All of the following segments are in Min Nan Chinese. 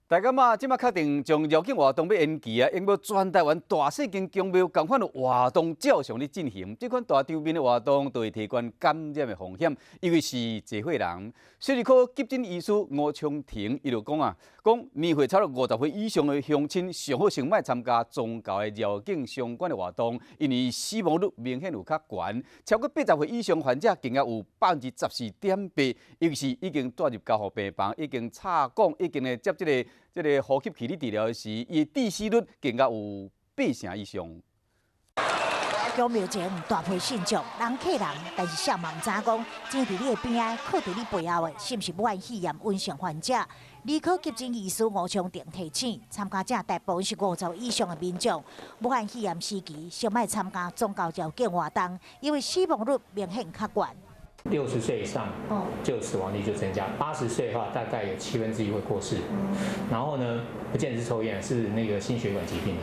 大家嘛，這馬確定將繞境活動欲延期啊，因為全台灣大細間宮廟仝款的活動照常咧進行。這款大場面的活動都會提懸感染的風險，尤其是濟歲人。小兒科急診醫師吳昌廷伊就講啊，講年歲超過50歲以上的鄉親，上好先莫參加宗教的繞境相關的活動，因為死亡率明顯有較懸，超過80歲以上患者更加有14.8%，尤其是已經住入加護病房、已經插管、已經咧接這個呼吸器咧治療時，伊的致死率更加有八成以上。宮廟前大批信眾，人客人，但是啥嘛毋知影講，站佇你的邊仔，靠佇你背後的，是毋是武漢肺炎隱性患者？兒科急診醫師吳昌廷提醒，參加者大部分是50以上的民眾，武漢肺炎時期，先莫參加宗教繞境活動，因為死亡率明顯較懸。 60歲以上，就死亡率就增加；80歲的話，大概有1/7會過世。然後呢，不見得是抽菸，是那個心血管疾病的。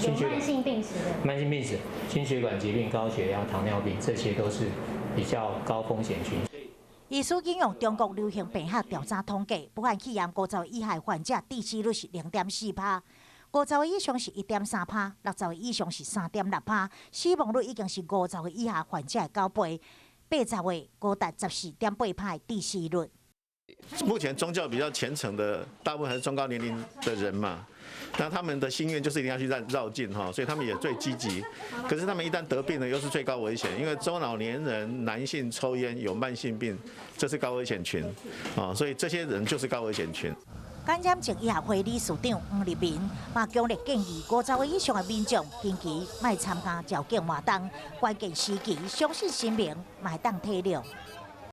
有慢性病史的。慢性病史、心血管疾病、高血壓、糖尿病，這些都是比較高風險群。醫師引用中國流行病學調查統計，武漢肺炎50歲以下患者致死率是0.4趴，50歲以上是1.3趴，60歲以上是3.6趴，死亡率已經是50歲以下患者的9倍。80歲高達14.8趴的致死率。目前宗教比較虔誠的，大部分還是中高年齡的人嘛。那他們的心願就是一定要去繞繞境哈，所以他們也最積極。可是他們一旦得病了，又是最高危險，因為中老年人、男性抽菸、有慢性病，這是高危險群啊，所以這些人就是高危險群。感染症醫學會理事長黃立民嘛強烈建議50歲以上的民眾近期莫參加繞境活動，關鍵時期相信神明嘛會當體諒。